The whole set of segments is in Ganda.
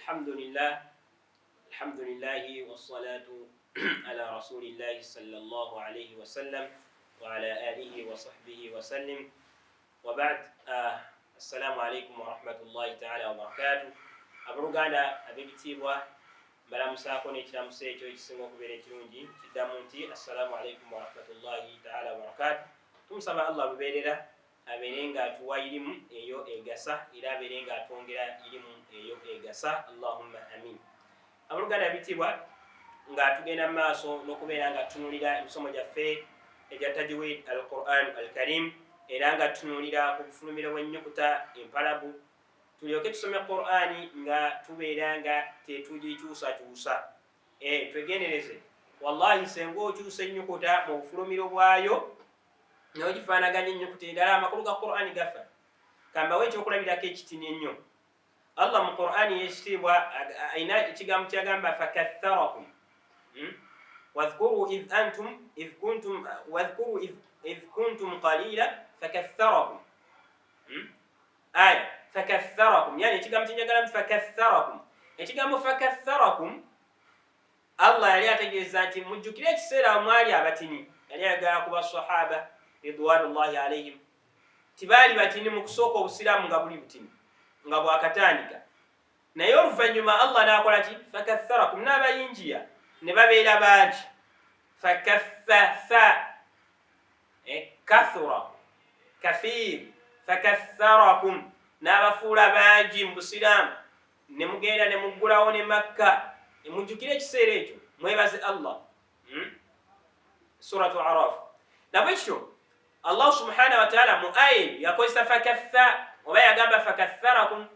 Alhamdulillah, alhamdulillahi wassalatu ala rasulillahi sallallahu alayhi wasallam wa ala alihi wa sahbihi wasallim wa ba'd. Assalamu alaikum warahmatullahi taala wabarakatuh. Abooluganda ab'ebitiibwa, mbalamusaako n'ekiramuso ekyo ekisinga okubeera ekirungi, kiddamu nti assalamu alaikum warahmatullahi taala wabarakatuh. Tumusaba Allah lubeerera abeere nga atuwa irimu eyo egasa, era abeere nga atwongera irimu eyo egasa. Allahumma amin. Abooluganda abitiibwa, nga tugenda mu maaso n'okubeera nga tutunulira emisomo gyaffe egya tajwid al Quran al Karim, era nga tutunulira ku bufulumiro bw'ennyukuta empalabu, tulyoke tusome Qurani nga tubeera nga tetugikyusakyusa. Twegendereze, wallahi, senga okyusa ennyukuta mu bufulumiro bwayo nogifaanaganya ennyukuta endala, amakulu ga Qurani gafa. Kambawo ekyokulabirako ekitini ennyo. Allah mu Qurani yekitiibwa alina ekigambo kyagamba fakatharakum. Wadhkuru idh antum idh kuntum, wadhkuru idh kuntum qalila fakatharakum. Aya fakatharakum, yani ekigambo kyenjagalamu fakatharakum, ekigambo fakatharakum, Allah yali ategeeza nti mujjukire ekiseera mwali abatini. Yali ayagala ku basahaba ridwanullahi alaihim, tibaali batini mu kusooka, obusiraamu nga buli butini nga bwakatandika, naye oluvannyuma Allah n'akola ki? Fakatharakum, n'abayinjiya ne babeera bangi. Fakathatha, kathura, kathir, fakatharakum, n'abafuula bangi mu busiraamu, ne mugenda ne muggulawo ne Makka. Mujjukire ekiseera ekyo, mwebaze Allah. Suratu Araf. Nabwekityo Allah subhanahu wataala mu aya eyo yakozesa fakatha, oba yagamba fakatharakum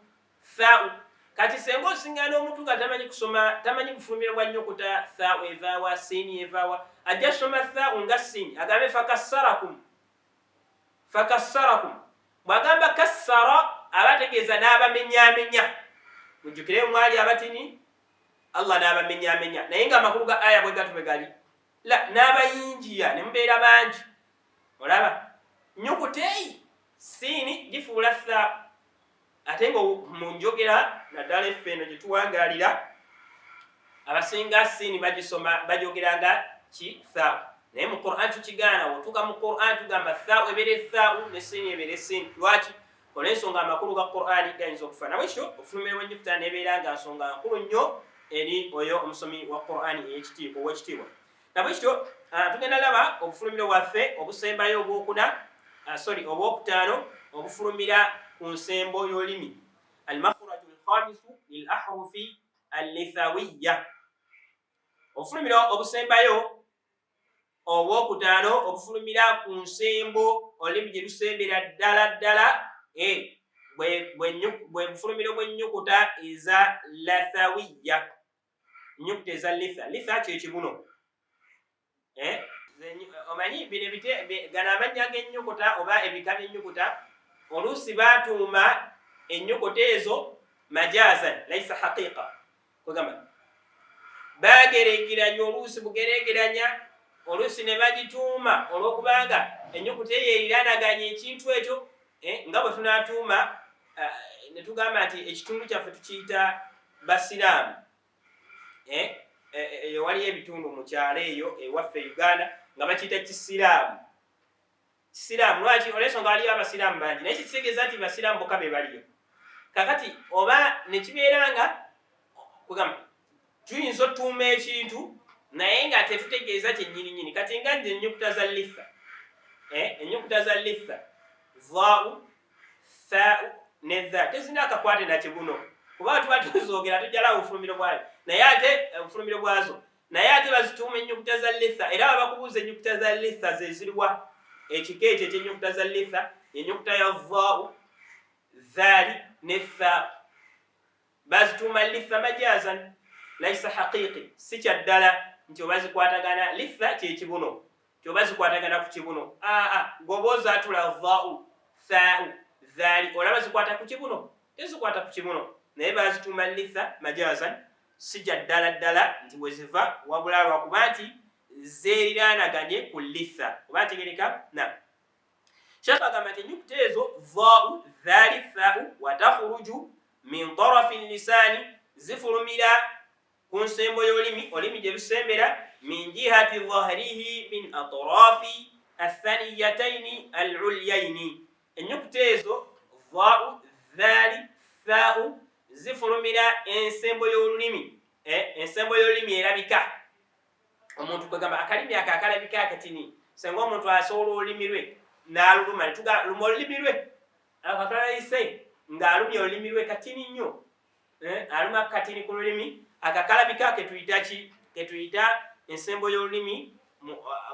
thau. Kati senga osingana omuntu nga tamanyi kusoma, tamanyi bufulumiro bwa nnyukuta, thau evaawa, siini evaawa, ajja soma thau nga siini, agambe fakassarakum. Fakassarakum, bw'agamba kassara aba ategeeza n'abamenyamenya. Mujjukire mwali abatini, Allah n'abamenyamenya, naye nga amakulu ga aya bwe gato bwe gali la n'abayinjiya ne mubeera bangi. Olaba nnyukuta eyi siini gifuula tha, ate nga mu njogera naddala effe eno gye tuwangaalira, abasinga siini bagisoma bajogera nga ki thau, naye mu Quran tukigaana. Wotuuka mu Quran tugamba thau ebeere thau ne siini ebeere siini. Lwaki? Olw'ensonga amakulu ga Qurani gayinza okufa. Nabwekityo ofulumira bw'ennyukuta nebeera nga nsonga nkulu nnyo eri oyo omusomi wa Qurani ey'ekitiibwa, ow'ekitiibwa. Nabwekityo tugenda laba obufulumiro bwaffe obusembayo obwokuna, sorry, obwokutaano, obufulumira ku nsembo y'olulimi, almakhraju alkhamisu lil ahrufi allithawiya. Obufulumiro obusembayo obwokutaano obufulumira ku nsembo olulimi gye lusembera ddala ddala, bwe bufulumiro bw'ennyukuta eza lathawiya, ennyukuta eza litha. Litha kyekibuno. Omanyi bino gano amannya g'ennyukuta oba ebika by'ennyukuta, oluusi baatuuma ennyukuta ezo majazan laisa haqiqa, kwegamba bageregeranya, oluusi bugeregeranya, oluusi ne bagituuma olw'okubanga ennyukuta eyo eriraanaganya ekintu ekyo, nga bwe tunaatuuma ne tugamba nti ekitundu kyaffe tukiyita basiraamu. Eyo waliyo ebitundu mu kyalo eyo ewaffe Uganda nga bakiyita kisiraamu. Kisiraamu lwaki? Olwensonga waliyo abasiraamu bangi, naye kikitegeeza nti basiraamu bokka be baliyo. Kakati oba nekibeera nga kugamba tuyinza otuuma ekintu naye nga tetutegeeza kyennyininyini. Kati nga nze ennyukuta za litha, ennyukuta za litha, vau, thau ne tha, tezirina akakwate nakibuno, kuba tuba tuzoogera tujjalawo obufulumiro bwayo, naye ate obufulumiro bwazo, naye ate bazituuma ennyukuta za litha. Era babakubuuza ennyukuta za litha zeziriwa, ekika ekyo ekyennyukuta za litha, ennyukuta ya vau, zaali ne tha, bazituuma litha majazan laisa haqiqi, si kyaddala nti oba zikwatagana. Litha kyekibuno, ti oba zikwatagana ku kibuno. Aa, goba ozaatula vau, thau, zaali, olaba zikwata ku kibuno? Tezikwata ku kibuno, naye bazituuma litha majazan, si kya ddala ddala nti bwe ziva, wabula lwakuba nti zeeriraanaganye ku litha. Oba ntegereka? Na Sheekh agamba nti ennyukuta ezo vau, dhaali, thau, watakhruju min tarafi lisaani. Zifulumira ku nsembo y'olulimi, olulimi gye lusembera, min jihati dhahrihi min atrafi athaniyataini alulyaini. Ennyukuta ezo dhau, dhaali, thau zifulumira ensembo y'olulimi, ensembo y'olulimi erabika. Omuntu kwegamba akalimi ako akalabika akatini, senga omuntu asobola olulimi lwe n'aluluma, netuga luma olulimi lwe ako akalayise ng'alumya olulimi lwe katini nnyo, aluma katini ku lulimi akakalabika ketuyita ki? Ketuyita ensembo y'olulimi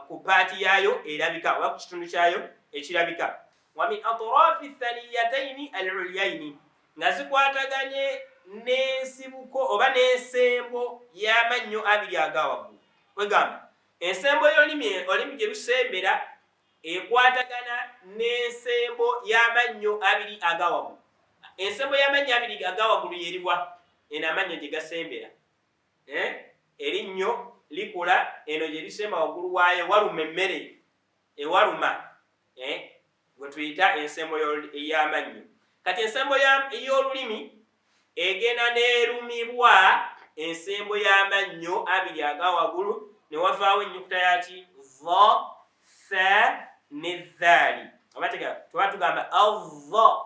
ku paati yaayo erabika oba ku kitundu kyayo ekirabika. Wa min atrafi thaniyataini alulyaini, nga zikwataganye n'ensibuko oba n'ensembo y'amannyo abiri aga waggulu. Kwegamba ensembo y'olulimi, olulimi gye lusembera ekwatagana n'ensembo y'amannyo abiri aga waggulu. Ensembo y'amannyo abiri aga waggulu yeriwa? Eno amannyo gye gasembera, erinnyo likula, eno gye lisemba waggulu waayo waluma emmere ewaluma, gwe tuyita ensembo y'amannyo. Kati ensembo y'olulimi egenda n'erumibwa ensembo y'amannyo abiri aga waggulu, ne wavaawo ennyukuta yaki? Dha, tha ne dhaali. Oba tuba tugamba adha,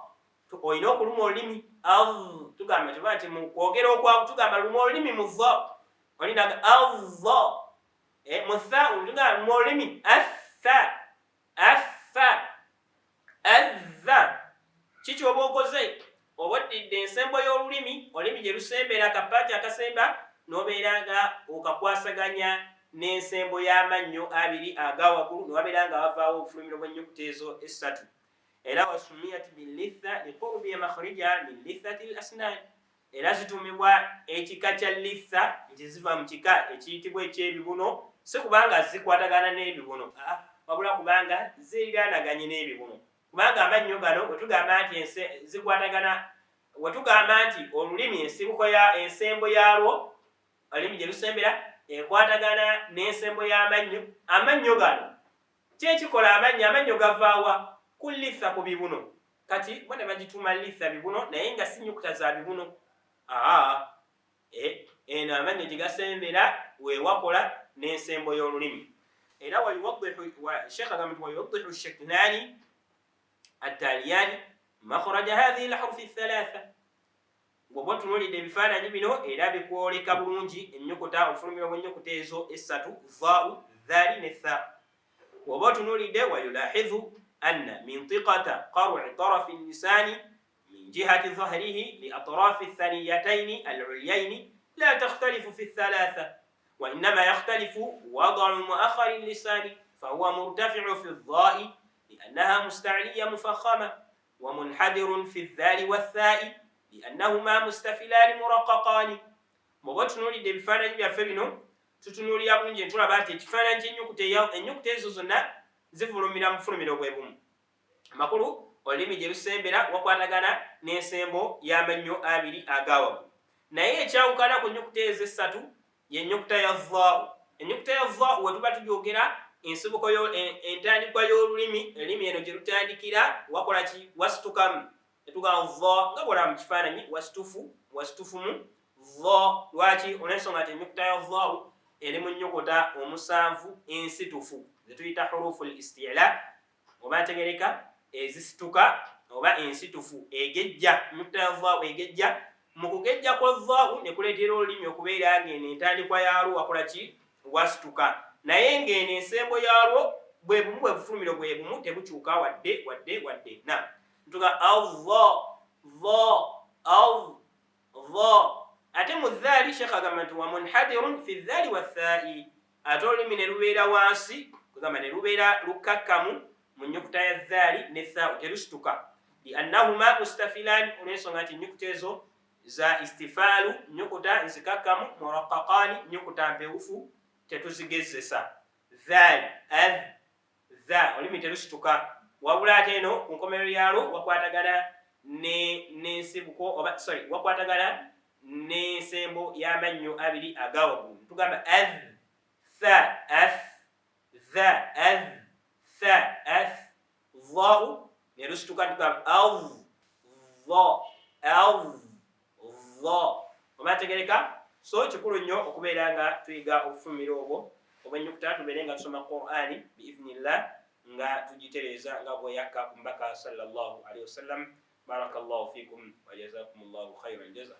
olina okuluma olulimi adh, tugamba tuba nti mu kwogera okwangu tugamba luma olulimi mu dha, olinaga adha, mu tha tugamba luma olulimi atha, atha, adha. Kiki oba okoze? Oba oddidde ensembo y'olulimi, olulimi gye lusembera, akapaati akasemba, n'obeera nga okakwasaganya n'ensembo y'amannyo abiri aga waggulu, ne wabeera nga wavaawo obufulumiro bw'ennyukuta ezo essatu. Era wasumiyat bilitha liqurbi makhrija min lithati l asnan, era zitumibwa ekika kya litha nti ziva mu kika ekiyitibwa ekyebibuno, si kubanga zikwatagana n'ebibuno, wabula kubanga ziriraanaganye n'ebibuno. Kubanga amannyo gano wetugamba nti zikwatagana, wetugamba nti olulimi ensibuko ya ensembo yaalwo, olulimi gye lusembera ekwatagana n'ensembo y'amannyo. Amannyo gano kyekikola amannyo, amannyo gavaawa? Ku litha, ku bibuno. Kati bo ne bagituuma litha bibuno, naye nga si nnyukuta za bibuno. Eno amannyo gye gasembera weewakola n'ensembo y'olulimi. Era Sheekh agamba nti wayuwaddihu shaklani attaliyani makhraja hathihi lhurufi thalatha. Bw'oba otunuulidde ebifaananyi bino, era bikwoleka bulungi ennyukuta, obufulumiro bw'ennyukuta ezo essatu, dhau, dhaali ne tha. Bw'oba otunuulidde, wayulahidhu anna mintiqata qar'i tarafi lisani min jihati dhahrihi li atrafi thaniyataini alulyaini la takhtalifu fi thalatha, wainama yakhtalifu wadau muakhari lisani, fahuwa murtafiu fi ldhai liannaha mustaliya mufakhama, wamunhadirun fi ldhali wathai liannahuma mustafilani muraqaqani. Bw'oba otunuulidde ebifaananyi byaffe bino, tutunuulira bulungi netulaba nti ekifaananyi ky'ennyukuta, ennyukuta ezo zonna zifulumira mu bufulumiro bwe bumu. Amakulu, olulimi gye lusembera wakwatagana n'ensembo y'amannyo abiri aga waggulu, naye ekyawukana ku nnyukuta ezo essatu y'ennyukuta ya dhaau. Ennyukuta ya dhaau we tuba tugyogera, ensibuko, entandikwa y'olulimi, olulimi eno gye lutandikira wakola ki? Wasitukamu. Netugamba dha, nga bwolaba mu kifaananyi, wasitufu, wasitufumu dha. Lwaki? Olw'ensonga nti ennyukuta ya dhaau eri mu nnyukuta omusanvu ensitufu zetuyita hurufu l istila, oba ntegereka ezisituka oba ensitufu egejja. Ennyukuta ya dhaau egejja. Mu kugejja kwa dhaau ne kuleetera olulimi okubeera ng'eno entandikwa yaalwo wakola ki? Wasituka, naye ng'eno ensembo yaalwo bwe bumu, bwe bufulumiro bwe bumu, tebukyuka wadde wadde wadde. Na ntuga adha, dha, adh, dha. Ate mu dhaali, Sheekh agamba nti wamunhadirun fi dhaali wathai, ate olulimi ne lubeera wansi, kugamba ne lubeera lukkakkamu mu nnyukuta ya dhaali ne thau, terusituka, liannahuma mustafilan, olw'ensonga nti ennyukuta ezo za istifaalu, nnyukuta nzikakkamu, muraqaqaani, nnyukuta mpewufu, tetuzigezesa. Dhaali, adh, dha, olulimi terusituka, wabula ate eno ku nkomerero yaalwo wakwatagana n'ensibuko oba sorry, wakwatagana n'ensembo y'amannyo abiri aga waggulu. Tugamba adh, tha, ath, dha, adh, tha, ath, dhau, ne lusituka, tugamba adh, dha, adh, dha. Oba ntegereka? So kikulu nnyo okubeera nga tuyiga obufumiro obwo obwenyukuta, tubeere nga tusoma Qurani biidhnillah nga tugitereeza nga bweyakka ku mbaka sallallahu alaihi wasallam. Barakallahu fikum wa jazakumullahu khairan jaza.